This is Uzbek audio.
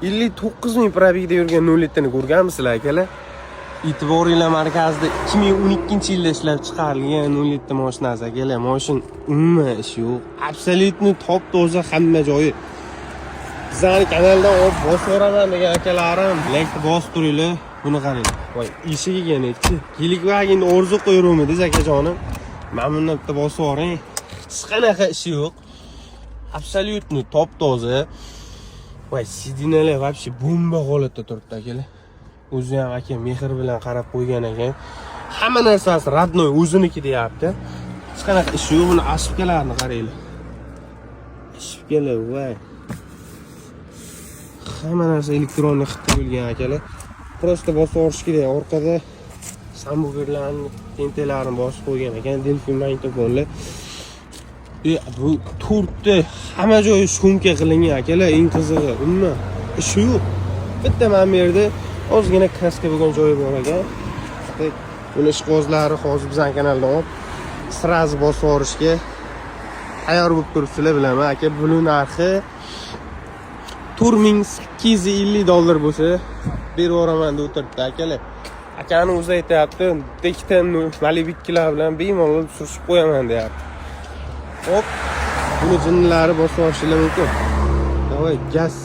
59 ming пробег da yurgan 0.7 ni ko'rganmisizlar, akalar? E'tiboringlar markazida 2012 yilda ishlab chiqarilgan 0.7 mashinasi, akalar. Moshin umuman ishi yo'q. Абсолютно top toza hamma joyi. Bizani kanaldan olib bosib yuboraman degan akalarim, laykni bosib turinglar. Buni qarang. Voy, eshigiga nechi? Gelikwagen orzu qo'yurmidingiz, akajonim? Mana bundan bitta bosib yuboring. Hech qanaqa ishi yo'q. Абсолютно top toza. Voy, сиденья lar вообще bomba holatda turibdi, akalar. O'zi ham aka mehr bilan qarab qo'ygan ekan. Hamma narsasi родной, o'ziniki deyapti. Hech qanaqa ishi yo'q. Buni ошибка larini qaranglar. Ошибка lar, voy. Hamma narsa электронный qilib qo'yilgan, akalar. Просто bosib yuborish kerak. Orqada сабвуфер larni, tentalarini bosib qo'ygan ekan, Delfin magnitofonlar. Bu to'rtta hamma joyi съёмка qilingan, akalar, eng qizig'i umuman ishi yo'q. Bitta mana bu yerda ozgina краска bo'lgan joyi bor ekan. Так, buni ishqibozlari hozir bizning kanaldan olib сразу bosib yuborishga tayyor bo'lib turibsizlar, bilaman. Aka, buni narxi 4850 dollar bo'lsa berib yuboraman deb o'tiribdi, akalar. Akani o'zi aytyapti, ikkita Malibu ikkilar bilan bemalol surishib qo'yaman deyapti. Hop, buni jinnilari bosib yuborishinglar mumkin. Давай, gaz.